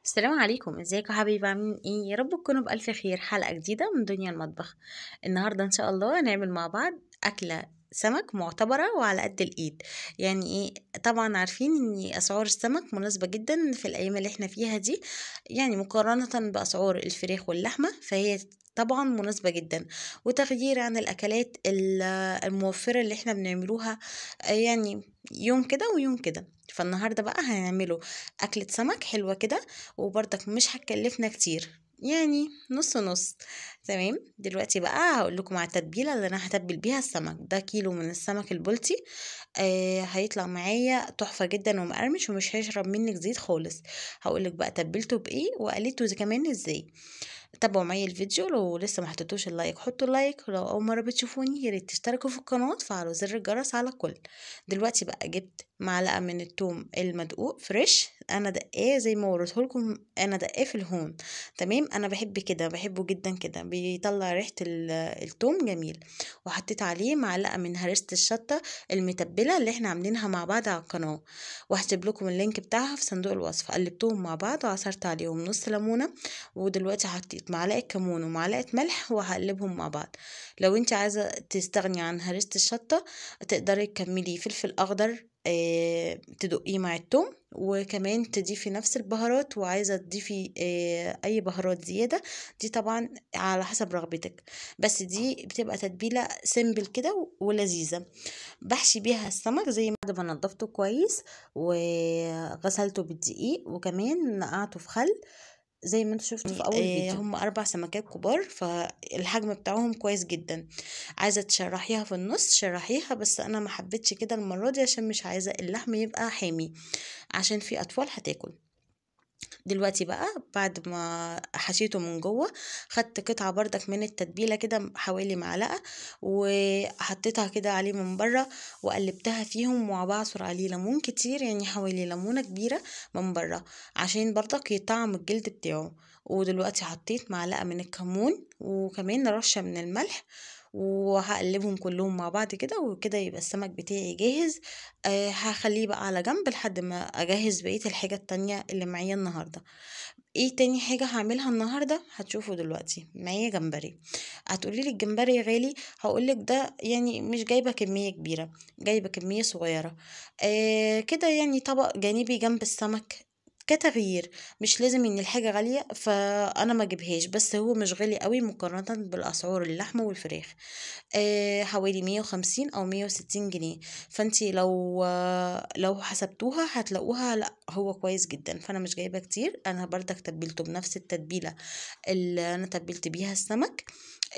السلام عليكم، ازيكم يا حبايبي؟ عاملين ايه؟ يا رب تكونوا بألف خير. حلقة جديدة من دنيا المطبخ. النهاردة ان شاء الله هنعمل مع بعض أكلة سمك معتبرة وعلى قد الايد. يعني ايه؟ طبعا عارفين ان اسعار السمك مناسبة جدا في الايام اللي احنا فيها دي، يعني مقارنة باسعار الفراخ واللحمة، فهي طبعا مناسبة جدا، وتغيير عن الاكلات الموفرة اللي احنا بنعملوها يعني يوم كده ويوم كده. فالنهاردة بقى هنعمله اكلة سمك حلوة كده، وبرضك مش هتكلفنا كتير، يعني نص نص. تمام. دلوقتي بقى هقول لكم على التتبيله اللي انا هتبل بيها السمك ده. كيلو من السمك البلطي هيطلع معايا تحفة جدا ومقرمش، ومش هيشرب منك زيت خالص. هقول لك بقى تبلته بايه وقليته كمان ازاي. تابعوا معايا الفيديو. لو لسه ما حطيتوش ال like حطوا ال like، ولو اول مرة بتشوفوني يا ريت تشتركوا في القناة وتفعلوا زر الجرس على الكل. دلوقتي بقى جبت معلقه من الثوم المدقوق fresh، انا دقاه زي ما وريته لكم، انا دقاه في الهون. تمام، انا بحب كده، بحبه جدا كده، بيطلع ريحه الثوم جميل. وحطيت عليه معلقه من هرسه الشطه المتبله اللي احنا عاملينها مع بعض على القناة، وهسيب لكم ال link بتاعها في صندوق الوصف. قلبتهم مع بعض وعصرت عليهم نص ليمونه، ودلوقتي حطيت معلقه كمون ومعلقة ملح وهقلبهم مع بعض. لو انت عايزه تستغني عن هرسه الشطه تقدري تكملي فلفل اخضر تدقيه مع الثوم، وكمان تضيفي نفس البهارات، وعايزه تضيفي اي بهارات زيادة دي طبعا على حسب رغبتك، بس دي بتبقى تتبيله simple كده ولذيذه. بحشي بيها السمك زي ما نضفته كويس وغسلته بالدقيق، وكمان نقعته في خل زي ما انتوا شفتوا في اول فيديو. هم 4 سمكات كبار، فالحجم بتاعهم كويس جدا. عايزه تشرحيها في النص شرحيها، بس انا ما حبيتش كده المرة دي عشان مش عايزه اللحم يبقى حامي، عشان في اطفال هتاكل. دلوقتي بقى بعد ما حشيته من جوه، خدت قطعه بردك من التتبيله كده حوالي معلقه، وحطيتها كده عليه من بره وقلبتها فيهم، وبعصر عليه ليمون كتير، يعني حوالي ليمونه كبيرة من بره عشان بردك يطعم الجلد بتاعه. ودلوقتي حطيت معلقه من الكمون وكمان رشه من الملح، وهقلبهم كلهم مع بعض كده، وكده يبقى السمك بتاعي جاهز. هخليه بقى على جنب لحد ما اجهز بقية الحاجة التانية اللي معايا النهارده. ايه تاني حاجة هعملها النهارده هتشوفوا دلوقتي. معايا جمبري. هتقولي لي الجمبري غالي، هقولك ده يعني مش جايبه كمية كبيرة، جايبه كمية صغيرة كده، يعني طبق جانبي جنب السمك كتغيير. مش لازم ان الحاجة غالية فانا ما اجيبهاش، بس هو مش غالي قوي مقارنة بالاسعار اللحمة والفراخ. حوالي 150 او 160 جنيه، فانتي لو حسبتوها هتلاقوها لا هو كويس جدا. فانا مش جايبه كتير، انا بردك تبلته بنفس التتبيله اللي انا تبلت بيها السمك،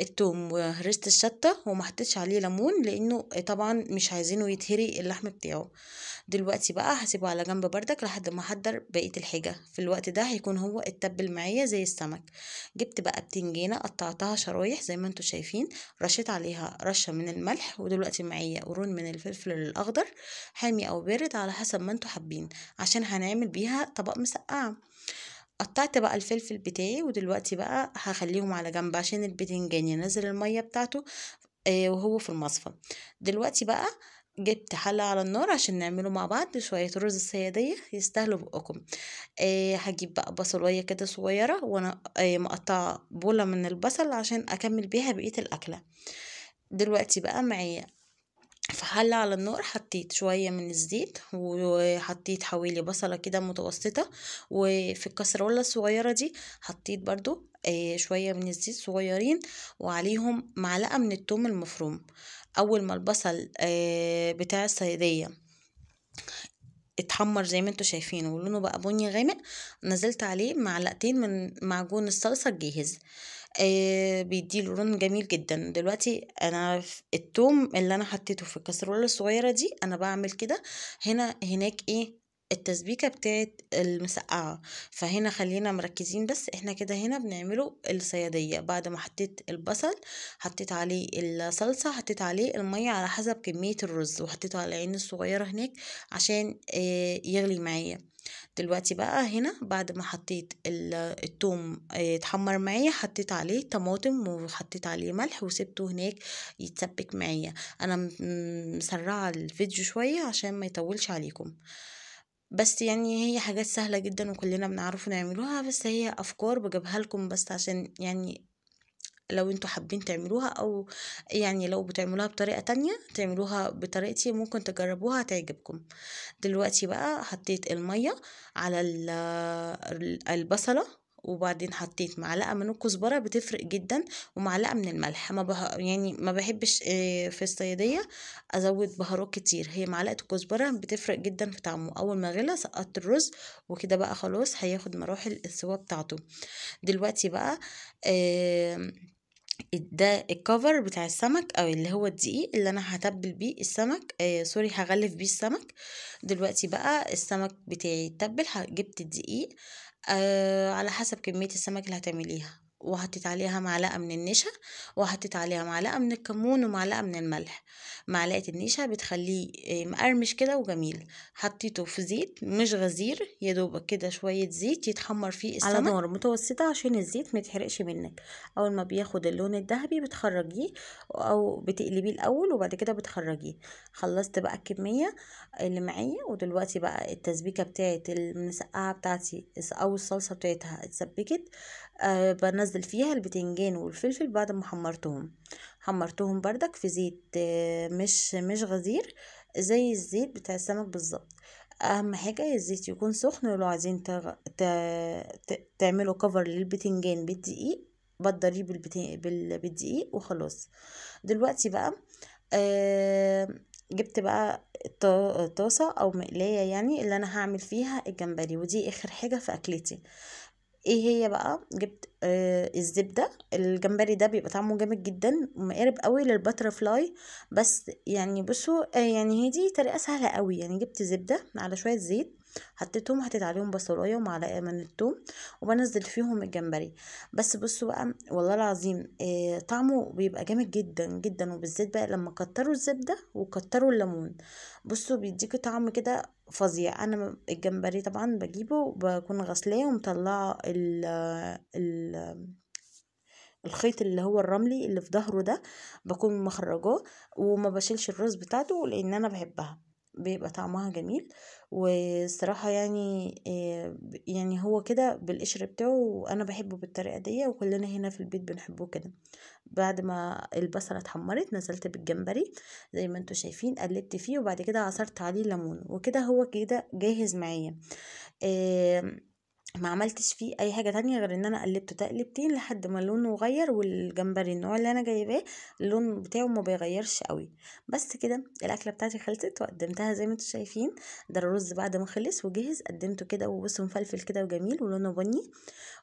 التوم وهرسه الشطه، وما حطيتش عليه ليمون لانه طبعا مش عايزينه يتهري اللحم بتاعه. دلوقتي بقى هسيبه على جنب بردك لحد ما احضر بقية الحاجة. في الوقت ده هيكون هو اتبل معايا زي السمك. جبت بقى بتنجانه قطعتها شرايح زي ما انتم شايفين، رشيت عليها رشه من الملح، ودلوقتي معايا قرون من الفلفل الاخضر حامي او بارد على حسب ما انتم حابين، عشان هنعمل بيها طبق مسقعه. قطعت بقى الفلفل بتاعي، ودلوقتي بقى هخليهم على جنب عشان البتنجان ينزل المية بتاعته وهو في المصفى. دلوقتي بقى جبت حلة على النار عشان نعمله مع بعض شوية رز الصيادية يستاهلوا بقكم. هجيب بقى بصلاية كده صغيرة، وانا مقطعة بولة من البصل عشان اكمل بيها بقية الاكلة. دلوقتي بقى معايا في حلة على النار حطيت شوية من الزيت، وحطيت حوالي بصلة كده متوسطة، وفي الكسرولة الصغيرة دي حطيت برضو شوية من الزيت صغيرين، وعليهم معلقة من الثوم المفروم. اول ما البصل بتاع الصيادية اتحمر زي ما انتوا شايفين ولونه بقى بني غامق، نزلت عليه معلقتين من معجون الصلصة الجاهز، بيديله لون جميل جدا. دلوقتي انا التوم اللي انا حطيته في الكسرولة الصغيرة دي انا بعمل كده هنا هناك ايه التسبيكة بتاعت المسقعة، فهنا خلينا مركزين بس احنا كده هنا بنعمله الصيادية. بعد ما حطيت البصل حطيت عليه الصلصة، حطيت عليه المية على حسب كمية الرز، وحطيته على العين الصغيرة هناك عشان يغلي معايا. دلوقتي بقى هنا بعد ما حطيت التوم اتحمر معايا، حطيت عليه طماطم وحطيت عليه ملح وسبته هناك يتسبك معايا. انا مسرعة الفيديو شوية عشان ما يطولش عليكم. بس يعني هي حاجات سهلة جدا وكلنا بنعرف نعملوها، بس هي افكار بجيبها لكم بس عشان يعني لو انتوا حابين تعملوها، او يعني لو بتعملوها بطريقة تانية تعملوها بطريقتي، ممكن تجربوها تعجبكم. دلوقتي بقى حطيت المية على البصلة، وبعدين حطيت معلقة من الكزبرة بتفرق جدا، ومعلقة من الملح. يعني ما بحبش في الصيادية ازود بهارات كتير، هي معلقة الكزبرة بتفرق جدا في طعمه. اول ما غلى سقطت الرز وكده بقى خلاص هياخد مراحل السوا بتاعته. دلوقتي بقى ده الكفر بتاع السمك، او اللي هو الدقيق اللي انا هتبل بيه السمك، سوري هغلف بيه السمك. دلوقتي بقى السمك بتاعي اتبل، جبت الدقيق على حسب كمية السمك اللي هتعمليها، وحطيت عليها معلقة من النشا، وحطيت عليها معلقة من الكمون، ومعلقة من الملح. معلقة النشا بتخليه مقرمش كده وجميل. حطيته في زيت مش غزير، يا دوبك كده شوية زيت يتحمر فيه السمك على نار متوسطة عشان الزيت ما يتحرقش منك. اول ما بياخد اللون الذهبي بتخرجيه، او بتقلبيه الاول وبعد كده بتخرجيه. خلصت بقى الكمية اللي معايا، ودلوقتي بقى التسبيكة بتاعت المسقعة بتاعتي او الصلصة بتاعتها اتسبكت. بنزل فيها البتنجان والفلفل بعد ما حمرتهم بردك في زيت مش غزير زي الزيت بتاع السمك بالظبط. اهم حاجة الزيت يكون سخن، ولو عايزين تعملوا كفر للبتنجان بالدقيق بتضريه بالدقيق وخلاص. دلوقتي بقى جبت بقى طاسه او مقلايه يعني اللي انا هعمل فيها الجمبري، ودي اخر حاجة في اكلتي. ايه هي بقى؟ جبت الزبدة. الجمبري ده بيبقى طعمه جامد جدا ومقارب قوي لل butterfly، بس يعني بصوا يعني هي دي طريقه سهلة قوي. يعني جبت زبدة على شوية زيت، حطيتهم، حطيت عليهم بصلايه ومعلقة من الثوم، وبنزل فيهم الجمبري. بس بصوا بقى والله العظيم طعمه بيبقى جامد جدا جدا، وبالذات بقى لما كتروا الزبدة وكتروا الليمون، بصوا بيديكوا طعم كده فظيع. انا الجمبري طبعا بجيبه بكون غسلاه ومطلعه ال الخيط اللي هو الرملي اللي في ظهره ده، بكون مخرجاه وما بشيلش الراس بتاعته لان انا بحبها، بيبقى طعمها جميل. والصراحة يعني هو كده بالقشر بتاعه، وانا بحبه بالطريقة دي، وكلنا هنا في البيت بنحبه كده. بعد ما البصلة اتحمرت نزلت بالجمبري زي ما انتوا شايفين، قلبت فيه وبعد كده عصرت عليه ليمون وكده، هو كده جاهز معايا. ما عملتش فيه اي حاجة تانية غير ان انا قلبته تقلبتين لحد ما لونه غير، والجمبري النوع اللي انا جايباه اللون بتاعه ما بيغيرش قوي. بس كده الاكلة بتاعتي خلصت وقدمتها زي ما انتم شايفين. ده الرز بعد ما خلص وجهز قدمته كده، وبصوا مفلفل كده وجميل ولونه بني.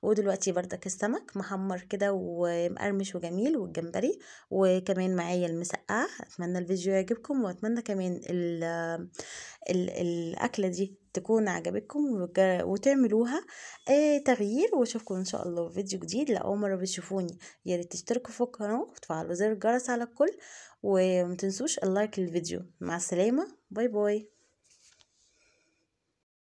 ودلوقتي بردك السمك محمر كده ومقرمش وجميل، والجمبري، وكمان معايا المسقعه. اتمنى الفيديو يعجبكم، واتمنى كمان ال ال الاكلة دي تكون عجبتكم وتعملوها تغيير. واشوفكم ان شاء الله في فيديو جديد. لاول مرة بتشوفوني يا ريت تشتركوا في القناة وتفعلوا زر الجرس على الكل، ومتنسوش ال like للفيديو. مع السلامة، bye bye.